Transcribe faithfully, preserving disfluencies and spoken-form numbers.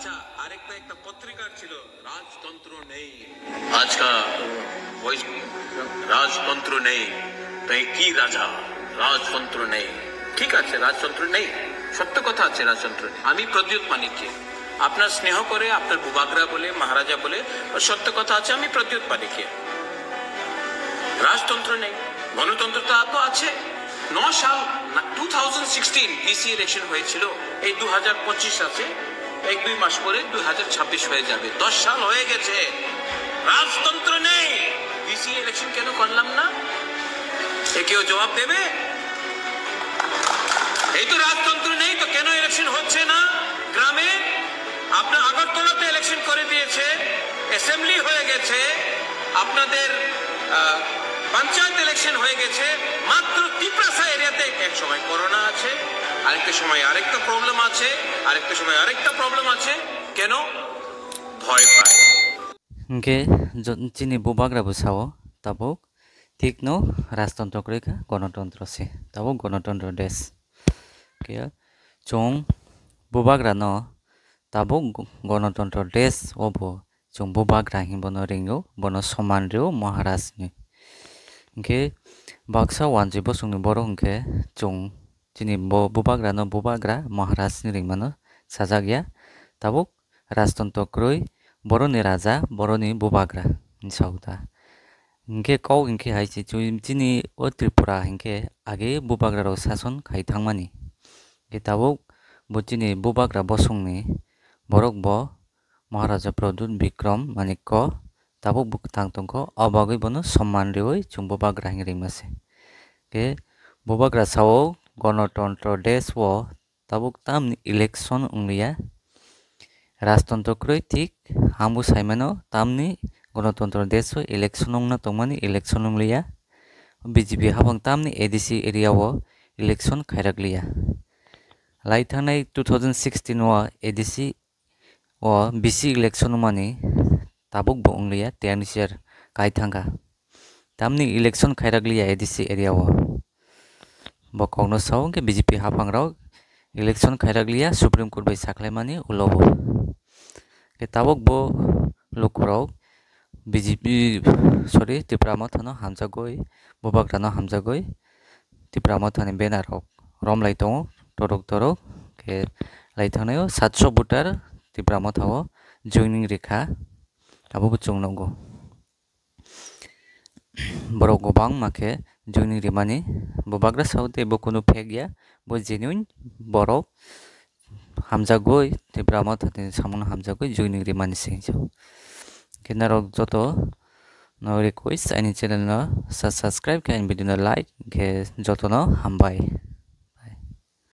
আচ্ছা, আরেকটা, একটা পত্রিকার ছিল, রাজতন্ত্র নেই। আজকাল ওই রাজতন্ত্র নেই, তাই কি রাজা? রাজতন্ত্র নেই। ঠিক আছে, রাজতন্ত্র নেই, সত্য কথা আছে, রাজতন্ত্র নেই। আমি প্রদ্যুৎ মানিক্য, আপনার স্নেহ করে, আপনার বুবাগ্রা বলে, মহারাজা বলে, সত্য কথা আছে, আমি প্রদ্যুৎ মানিক্য। রাজতন্ত্র নেই, গণতন্ত্র তো আদৌ আছে। ন সাল না, two thousand sixteen VC election হয়েছিল, এই দু হাজার পঁচিশ আছে, এক দুই মাস পরে দুই হাজার ছাব্বিশ হয়ে যাবে, দশ সাল হয়ে গেছে, রাজতন্ত্র নেই। ভিসি ইলেকশন কেন করলাম না? এ কেউ জবাব দেবে? এই তো রাজতন্ত্র নেই, তো কেন ইলেকশন হচ্ছে না গ্রামে? আপনার আগরতলাতে ইলেকশন করে দিয়েছে, অ্যাসেম্বলি হয়ে গেছে, আপনাদের আহ, পঞ্চায়েত ইলেকশন হয়ে গেছে, মাত্র তিপ্রাসা এরিয়াতে এক সময় করোনা আছে, আরেকটা সময় আরেকটা প্রবলেম আছে, আরেকটা সময় আরেকটা প্রবলেম আছে। কেন? ভয় পায়। Hingke jo-, chini bubagra bo sao, tabuk thikno rajtontro kwrwi kha, gonotontro se, tabuk gonotontro desh. Khe chwng bubagrano tabuk go-, gonotontro desh o bo chwng bubagra hinwi bono ringo, bono soman rio Maharaj ni. Hingke baksa wanjwi bosongni borok hingke chwng chini bo bubagrano bubagra Maharaj ni ringmano sajak ya, tabuk rajtontro kwrwi boroni raja, boroni bubagra hinwi sao ta. Hingke kok hingke hai se chini o Tripura hingke age bubagra rok sason khai thangmani. Hingke tabuk bo chini bubagra bosongni borok bo Maharaja Pradyut Bikram Manikya tabuk bo kwthang tongkho, o bagwi bono somman riwi chwng bubagra hinwi ringma se. Hingke bubagra sao Gonotontro Desh o tabuk tamni election wngliya, rajtontro kwrwi thik, hangbo saimano tamni Gonotontro Desh o election wngna tongmani election wngliya, B J P hapang tamni A D C area o election khairakliya. Lai thangnai two thousand sixteen o A D C o B C election wngmani tabuk bo wngliya, tei ani chair kai thangkha. Tamni election khairakliya A D C area o. Bo kokno sao hwnkhe B J P haphangrok election khairakliya Supreme Court bai sakhlaimani ulo bo. Khe tabuk bo lukurok B J P, sorry, Tipra Mothano hamjagwi, bubagrano hamjagwi Tipra Mothani banner rok romlai tongo, torok torok. Khe lai thangnaio satso voter Tipra Mothao joining rikha, abo bo chwng nukgo. Borok kwbangma khe joining rimani, bubagra sao tei bo kunu fake ya, bo genuine borok. Hamjagwi Tipra Mothani samungno hamjagwi joining rimani se hwnwi sao. Khe norok joto no request, aini channel no sa-, subscribe khe, aini video no like khe, jotono hambai.